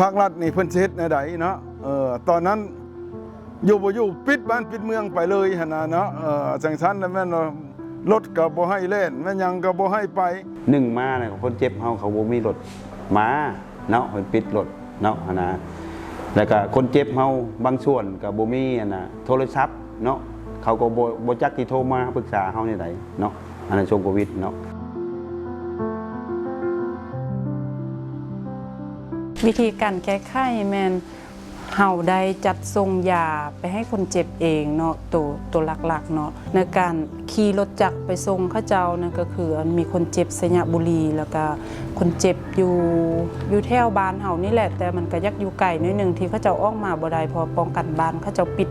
ພາກລັດນີ້ເພິ່ນຊິເຮັດແນວໃດເນາະ? ເອີ ຕອນນັ້ນຢູ່ບໍ່ຢູ່ ປິດບ້ານປິດເມືອງໄປເລີຍຫັ້ນນະເນາະ. ເອີ ຈັ່ງຊັ້ນລະແມ່ນວ່າລົດກໍບໍ່ໃຫ້ແລ່ນ ແມ່ນຫຍັງກໍບໍ່ໃຫ້ໄປ. ໜຶ່ງມານະ ຄົນເຈັບເຮົາເຂົາບໍ່ມີລົດມາເນາະ ເພິ່ນປິດລົດເນາະຫັ້ນນະ. ແລ້ວກໍຄົນເຈັບເຮົາບາງສ່ວນກໍບໍ່ມີອັນນະ ໂທລະສັບເນາະ ເຂົາກໍບໍ່ ບໍ່ຈັກຊິໂທມາປຶກສາເຮົາແນວໃດເນາະ ອັນນັ້ນຊ່ວງໂຄວິດເນາະ. ວິທີການແກ້ໄຂແມ່ນເຮົາໄດ້ຈັດສົ່ງຢາໄປໃຫ້ຄົນເຈັບເອງເນາະ ໂຕ ໂຕຫຼັກໆເນາະ ໃນການຂີ່ລົດຈັກໄປສົ່ງເຂົາເຈົ້ານັ້ນ ກໍຄືອັນມີຄົນເຈັບໄຊຍະບູລີ ແລ້ວກະຄົນເຈັບຢູ່ ຢູ່ແຖວບ້ານເຮົານີ້ແຫຼະ ແຕ່ມັນກະຢາກຢູ່ໄກໜ້ອຍໜຶ່ງ ທີ່ເຂົາເຈົ້າອອກມາບໍ່ໄດ້ ເພາະປ້ອງກັນບ້ານ ເຂົາເຈົ້າປິດ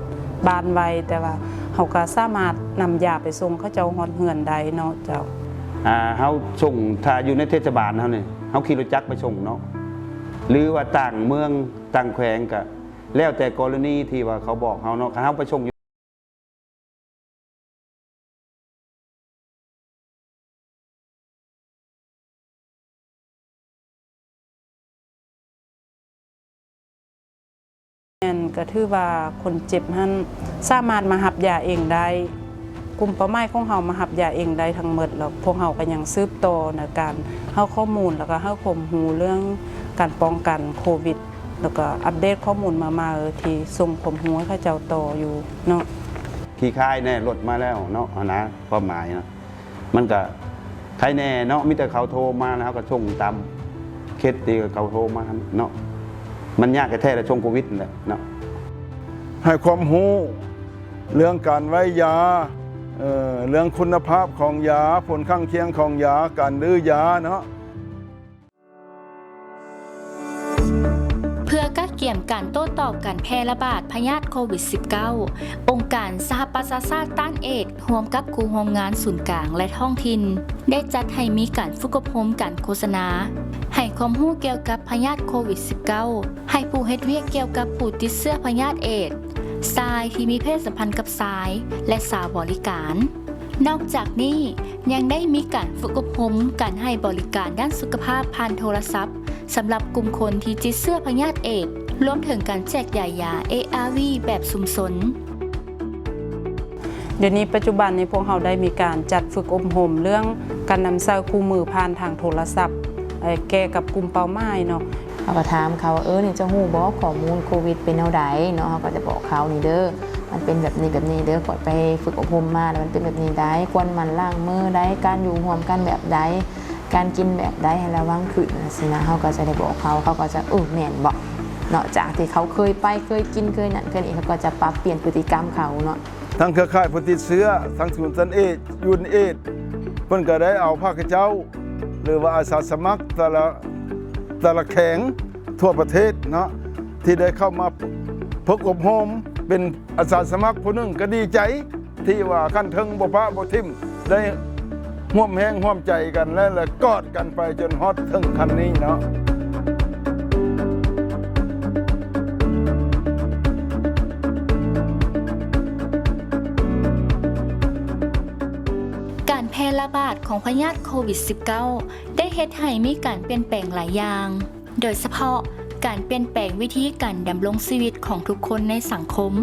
ບ້ານໄວ້ ແຕ່ວ່າເຮົາກໍສາມາດນຳຢາໄປສົ່ງເຂົາເຈົ້າຮອດເຮືອນໄດ້ເນາະເຈົ້າ. ອ່າ ເຮົາສົ່ງ ຖ້າຢູ່ໃນເທດສະບານເຮົານີ້ ເຮົາຂີ່ລົດຈັກໄປສົ່ງເນາະ ຫຼືວ່າຕ່າງເມືອງຕ່າງແຂວງ ກໍແລ້ວແຕ່ກໍລະນີທີ່ວ່າເຂົາບອກເຮົາເນາະ ຄັນເຮົາໄປສົ່ງຢູ່ ແມ່ນ ກໍຖືວ່າຄົນເຈັບຫັ້ນສາມາດມາຮັບຢາເອງໄດ້ ກຸ່ມເປົ້າໝາຍຂອງເຮົາມາຮັບຢາເອງໄດ້ທັງໝົດ ແລ້ວພວກເຮົາກໍຍັງສືບຕໍ່ໃນການໃຫ້ຂໍ້ມູນ ແລ້ວກໍໃຫ້ຄວາມຮູ້ເລື່ອງການປ້ອງກັນໂຄວິດ ແລ້ວກໍອັບເດດຂໍ້ມູນມາໃໝ່ ທີ່ສົ່ງຄວາມຮູ້ໃຫ້ເຂົາເຈົ້າຕໍ່ຢູ່ເນາະ. ຂີ່ຄ້າຍແນ່ ລົດມາແລ້ວເນາະ ຫັ້ນນະ ຄວາມໝາຍນະ ມັນກະໄຄແນ່ເນາະ ມີແຕ່ເຂົາໂທມາ ແລ້ວເຮົາກໍສົ່ງຕາມເຂດທີ່ເຂົາໂທມາເນາະ. ມັນຍາກແທ້ໆແຫຼະ ຊ່ວງໂຄວິດນັ້ນແຫຼະເນາະ. ໃຫ້ຄວາມຮູ້ເລື່ອງການໄວ້ຢາ ເອີ ເລື່ອງຄຸນນະພາບຂອງຢາ ຜົນຂ້າງຄຽງຂອງຢາ ການດື້ຢາເນາະ. ເພື່ອກະກຽມການໂຕ້ຕອບການແຜ່ລະບາດພະຍາດໂຄວິດສິບເກົ້າ ອົງການສະຫະປະຊາຊາດຕ້ານເອດ ຮ່ວມກັບຄູ່ຮ່ວມງານສູນກາງ ແລະ ທ້ອງຖິ່ນ ໄດ້ຈັດໃຫ້ມີການຝຶກອົບຮົມການໂຄສະນາ ໃຫ້ຄວາມຮູ້ກ່ຽວກັບພະຍາດໂຄວິດສິບເກົ້າ ໃຫ້ຜູ້ເຮັດວຽກກ່ຽວກັບຜູ້ຕິດເຊື້ອພະຍາດເອດ, ຊາຍທີ່ມີເພດສຳພັນກັບຊາຍ ແລະ ສາວບໍລິການ. ນອກຈາກນີ້ ຍັງໄດ້ມີການຝຶກອົບຮົມການໃຫ້ບໍລິການດ້ານສຸຂະພາບຜ່ານໂທລະສັບ ສຳລັບກຸ່ມຄົນທີ່ຕິດເຊື້ອພະຍາດເອດ, ລວມເຖິງການແຈກຢາຍຢາ ເອອາວີ ແບບຊຸມຊົນ. ດຽວນີ້ປັດຈຸບັນນີ້ພວກເຮົາໄດ້ມີການຈັດຝຶກອົບຮົມເລື່ອງການນຳໃຊ້ຄູ່ມືຜ່ານທາງໂທລະສັບ ແກ່ກັບກຸ່ມເປົ້າໝາຍເນາະ. ເຮົາກໍຖາມເຂົາວ່າ ເອີ ນີ້ເຈົ້າຮູ້ບໍ່ ຂໍ້ມູນໂຄວິດເປັນແນວໃດເນາະ? ເຮົາກໍຈະບອກເຂົາ ນີ້ເດີ ມັນເປັນແບບນີ້ແບບນີ້ເດີ ຂ້ອຍໄປຝຶກອົບຮົມມາແລ້ວ ມັນເປັນແບບນີ້ໃດ໋ ຄວນໝັ່ນລ້າງມືໃດ໋ ການຢູ່ຮ່ວມກັນແບບໃດ ການກິນແບບໃດໃຫ້ລະວັງຂຶ້ນ ຈັ່ງຊີ້ນະ. ເຮົາກໍຈະໄດ້ບອກເຂົາ ເຂົາກໍຈະ ເອີ ແມ່ນເບາະເນາະ ຈາກທີ່ເຂົາເຄີຍໄປ ເຄີຍກິນ ເຄີຍນັ້ນເຄີຍນີ້ ເຂົາກໍຈະປັບປ່ຽນພຶດຕິກຳເຂົາເນາະ. ທາງເຄືອຂ່າຍຜູ້ຕິດເຊື້ອ ທາງສູນຕົ້ານເອດ ຢູເອັນເອດ ເພິ່ນກໍໄດ້ເອົາພາກເຈົ້າ ຫຼືວ່າອາສາສະໝັກແຕ່ລະ ແຕ່ລະແຂວງທົ່ວປະເທດເນາະ ທີ່ໄດ້ເຂົ້າມາຝຶກອົບຮົມ ເປັນອາສາສະໝັກຜູ້ໜຶ່ງກໍດີໃຈ ທີ່ວ່າຂັ້ນເທິງບໍ່ປະບໍ່ຖິ້ມ ໄດ້ຮ່ວມແຮງຮ່ວມໃຈກັນ ແລະ ແລະກອດກັນໄປຈົນຮອດເຖິງຂັ້ນນີ້ເນາະ. ການແຜ່ລະບາດຂອງພະຍາດໂຄວິດສິບເກົ້າ ໄດ້ເຮັດໃຫ້ມີການປ່ຽນແປງຫຼາຍຢ່າງ ໂດຍສະເພາະການປ່ຽນແປງວິທີການດຳລົງຊີວິດຂອງທຸກຄົນໃນສັງຄົມ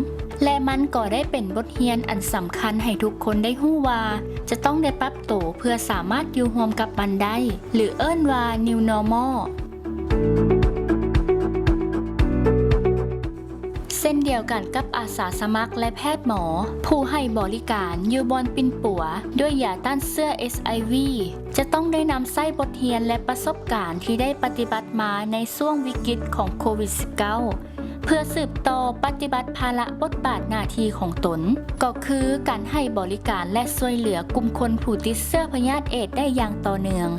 ແລະ ມັນກໍໄດ້ເປັນບົດຮຽນອັນສຳຄັນໃຫ້ທຸກຄົນໄດ້ຮູ້ວ່າ ຈະຕ້ອງໄດ້ປັບໂຕເພື່ອສາມາດຢູ່ຮ່ວມກັບມັນໄດ້ ຫຼື ເອີ້ນວ່າ New Normal. ເຊັ່ນດຽວກັນກັບອາສາສະໝັກ ແລະ ແພດໝໍ ຜູ້ໃຫ້ບໍລິການຢູ່ບ່ອນປິ່ນປົວດ້ວຍຢາຕ້ານເຊື້ອ ເອັດໄອວີ ຈະຕ້ອງໄດ້ນຳໃຊ້ບົດຮຽນ ແລະ ປະສົບການທີ່ໄດ້ປະຕິບັດມາໃນຊ່ວງວິກິດຂອງໂຄວິດສິບເກົ້າ ເພື່ອສືບຕໍ່ປະຕິບັດພາລະບົດບາດໜ້າທີ່ຂອງຕົນ, ກໍຄືການໃຫ້ບໍລິການ ແລະ ຊ່ວຍເຫຼືອກຸ່ມຄົນຜູ້ຕິດເຊື້ອພະຍາດເອດໄດ້ຢ່າງຕໍ່ເນື່ອງ.